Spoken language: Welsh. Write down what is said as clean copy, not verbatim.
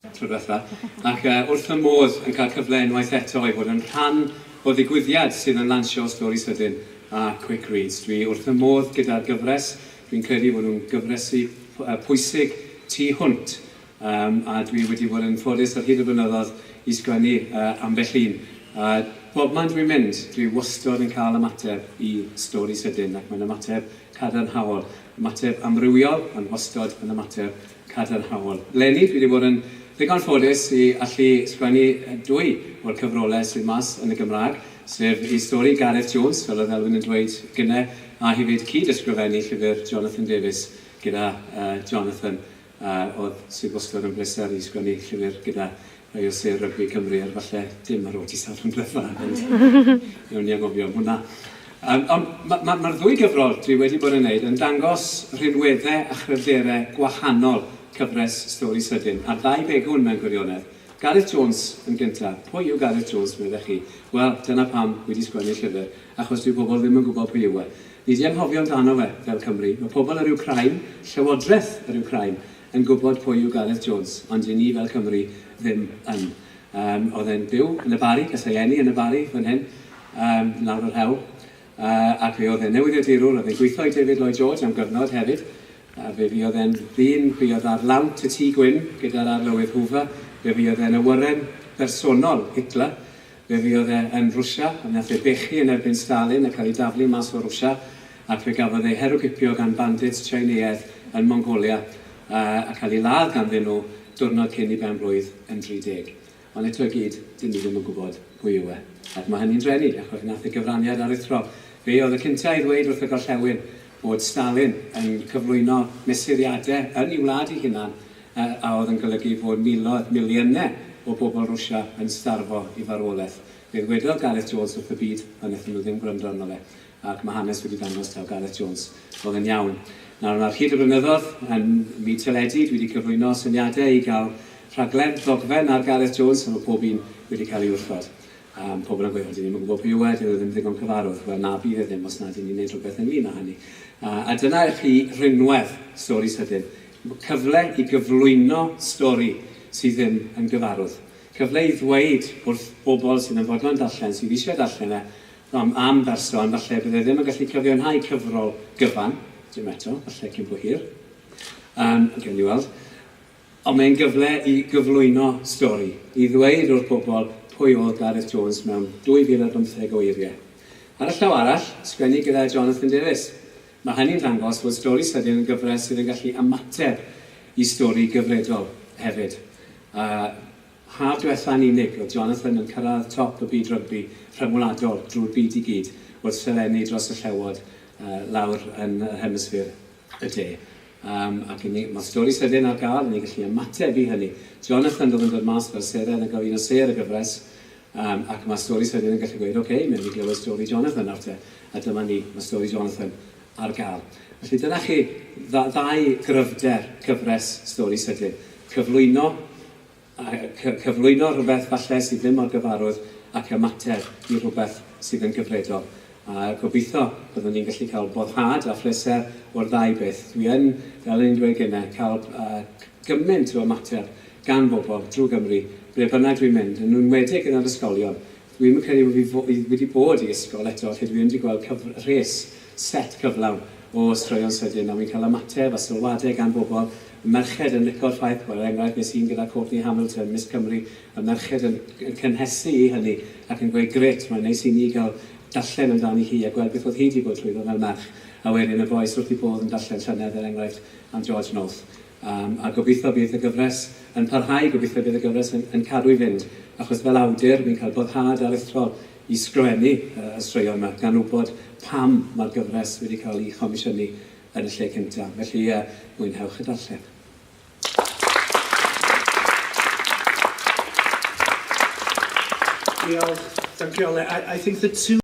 Tro diwetha. Ac wrth y modd yn cael cyfle unwaith eto i fod yn rhan o ddigwyddiad sydd yn lansio Stori Sydyn a Quick Reads. Dwi wrth y modd gyda'r gyfres. Dwi'n credu bod nhw'n gyfresi pwysig tu hwnt. A dwi wedi bod yn ffodus ar hyd y blynyddoedd i sgwennu ambell un. A bob man dwi'n mynd, dwi wastod yn cael ymateb i Stori Sydyn, ac mae'n ymateb cadarnhaol. Ymateb amrywiol, ond wastod yn ymateb cadarnhaol. Leni, dwi wedi bod yn ddigon ffodus i allu sgwennu dwy o'r cyfrolau sydd mas yn y Gymraeg, sef i stori Gareth Jones, fel oedd Elwyn yn dweud gynne, a hefyd cyd-ysgrifennu llyfr Jonathan Davies gyda Jonathan, oedd sydd wastad yn bleser i sgwennu llyfr gyda rhai o sêr rygbi Cymru, er falle dim ar ôl dydd Sadwrn diwetha, ond newn ni anghofio am hwnna. Ond mae'r ma, ma ddwy gyfrol dwi wedi bod yn neud yn dangos rhinweddau a chryfderau gwahanol cyfres Stori Sydyn, a'r ddau begwn mewn gwirionedd. Gareth Jones yn gyntaf. Pwy yw Gareth Jones, meddech chi? Wel, dyna pam dwi wedi sgwennu'r llyfr, achos dyw pobl ddim yn gwybod pwy yw e. Ni 'di anghofio amdano fe, fel Cymru. Mae pobl yr Wcráin, llywodraeth yr Wcráin, yn gwybod pwy yw Gareth Jones, ond 'dyn ni fel Cymry ddim yn. Oedd e'n byw yn y Barri, ges ei eni yn y Barri fan hyn, lawr yr hewl, ac fe oedd e'n newyddiadurwr, oedd e'n gweithio i David Lloyd George am gyfnod hefyd. Fe fuodd e'n ddyn fuodd ar lawnt y Tŷ Gwyn gyda'r Arlywydd Hoover, fe fuodd e'n awyren bersonol Hitler, fe fuodd e yn Rwsia, a wnaeth e bechu yn erbyn Stalin a cael ei daflu mas o Rwsia, ac fe gafodd ei herwgipio gan bandits Tsieineaidd yn Mongolia a cael ei ladd ganddyn nhw diwrnod cyn ei ben-blwydd yn 30. Ond eto i gyd, dyn ni ddim yn gwybod pwy yw e. Ac mae hynny'n drueni, achos wnaeth e gyfraniad aruthrol. Fe oedd y cyntaf i ddweud wrth y Gorllewin bod Stalin yn cyflwyno mesuriadau yn ei wlad ei hunan a oedd yn golygu fod miloedd, miliynau o bobl Rwsia yn starfo i farwolaeth. Fe ddwedodd Gareth Jones wrth y byd, ond wnaethon nhw ddim gwrando arno fe. Ac mae hanes wedi dangos taw Gareth Jones oedd yn iawn. Nawr, ar hyd y blynyddoedd, yn myd teledu, dwi wedi cyflwyno syniadau i gael rhaglen ddogfen ar Gareth Jones, a mae pob un wedi cael ei wrthod. Pobl yn gweud, "O, dyn ni'm yn gwybod pwy yw e, dyn nhw ddim ddigon cyfarwydd." Wel, na, bydd e ddim os nad y'n ni'n neud rhywbeth ynglyn â hynny. A dyna i chi rhinwedd stori sydyn. Cyfle i gyflwyno stori sydd ddim yn gyfarwydd. Cyfle i ddweud wrth bobl sydd yn fodlon darllen, sydd eisiau darllen e, am berson, falle bydde ddim yn gallu cyfiawnhau cyfrol gyfan, dim eto, falle cyn bo hir, gewn ni weld. Ond mae'n gyfle i gyflwyno stori, i ddweud wrth bobl pwy oedd Gareth Jones mewn 2015 o eiriau. Ar y llaw arall, sgwennu gyda Jonathan Davies. Mae hynny'n dangos fod Stori Sydyn yn gyfres sydd yn gallu ymateb i stori gyfredol hefyd. A haf diwetha'n unig, roedd Jonathan yn cyrraedd top y byd rygbi rhyngwladol drwy'r byd i gyd wrth serennu dros y Llewod lawr yn yr hemisffer y de. Ac i ni, mae Stori Sydyn ar gael, i ni'n gallu ymateb i hynny. Jonathan oedd yn dod mas fel seren ac oedd un o sêr y gyfres, ac mae Stori Sydyn yn gallu gweud, "Ocê, mi wnawn ni glywed stori Jonathan nawr te." A dyma ni, mae stori Jonathan ar gael. Felly dyna chi ddau gryfder cyfres Stori Sydyn. Cyflwyno, cyflwyno rhywbeth falle sydd ddim mor gyfarwydd ac ymateb i rhywbeth sydd yn gyfredol. A gobeithio byddwn ni'n gallu cael boddhad a phleser o'r ddau beth. Dwi yn, fel o'n i'n dweud gynnau, cael gymaint o ymateb gan bobl drwy Gymru, ble bynnag dwi'n mynd, yn enwedig yn yr ysgolion. Dwi'm yn credu bod fi wedi bod i ysgol eto lle dwi ddim wedi gweld rhes set cyflawn o straeon sydyn, a wi'n cael ymateb a sylwadau gan bobl, y merched yn lico'r ffaith, wel er enghraifft nes un gyda Courtney Hamilton, Miss Cymru, y merched yn cynhesu i hynny ac yn gweud grêt, mae'n neis i ni gael darllen amdani hi a gweld beth oedd hi wedi bod trwyddo fel merch, a wedyn y bois wrth eu bodd yn darllen llynedd er enghraifft am George North. A gobeithio bydd y gyfres yn parhau, gobeithio bydd y gyfres yn cadw i fynd, achos fel awdur, wi'n cael boddhad aruthrol i sgrifennu y straeon 'ma, gan wybod pam mae'r gyfres wedi cael ei chomisiynu yn y lle cyntaf. Felly, mwynhewch y darllen. Diolch. Thank you, Alun. I think the two